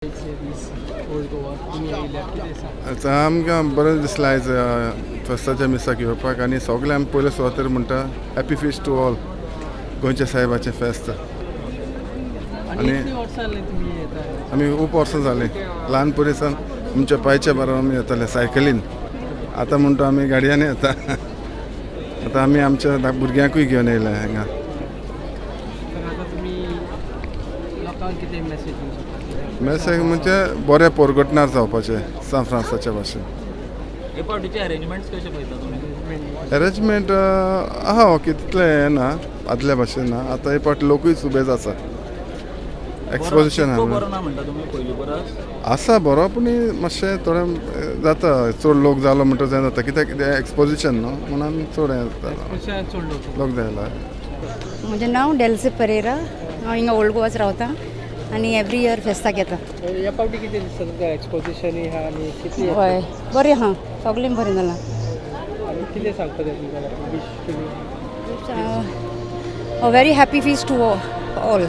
Old Goa तुमी येयल्यार कितें सांग? आमकां बरें दिसलें आयज फेस्ताच्या मिसाक येवपाक आनी सगळे आमी पयले सुवातेर म्हणटा हॅपी फिस्ट टू ऑल, गोंयच्या साहेबाचें फेस्त. आनी कितलीं वर्सां जालीं तुमी येता? आमी खूब वर्सां जालीं, ल्हान पयलीं आमच्या पांयच्या बरोबर आमी येताले सायकलीन, आतां म्हणटा आमी गाडयांनी येता. आतां आमी आमच्या भुरग्यांकूय घेवन येयले हांगा. तर आतां तुमी लोकांक कितें मॅसेज दिवंक शकता? मॅसेज म्हणजे बरें पोरगटणार जावपाचें सान फ्रांसाच्या भाशेन. हे फावटीचे अरेंजमेंट्स कशे पळयता तुमी? अरेंजमेंट आहा ओके, तितलें हें ना आदल्या भाशेन ना आतां. हे फावट लोकूय सुबेज आसा, एक्सपोजिशन बरो बरो ना म्हणटा तुमी पयलीं परस? आसा बरो, पूण मातशें थोडें जाता, चड लोक जालो म्हणटच हें जाता, कित्याक कितें एक्सपोजिशन न्हू म्हणून चड हें जाता. एक्सपोजिशन चड लोक. लोक जायला. म्हजें नांव डेल्सी परेरा, हांव हिंगा ओल्ड गोवाच रावता आनी एवरी इयर फेस्ताक येता. ह्या फावटी कितें दिसता तुमकां, एक्सपोजिशनूय आहा आनी कितली? हय, बरें आहा, सगळें बरें जालां. आनी कितें सांगपाचें तुमकां, वीश तुमी? A very happy feast to all.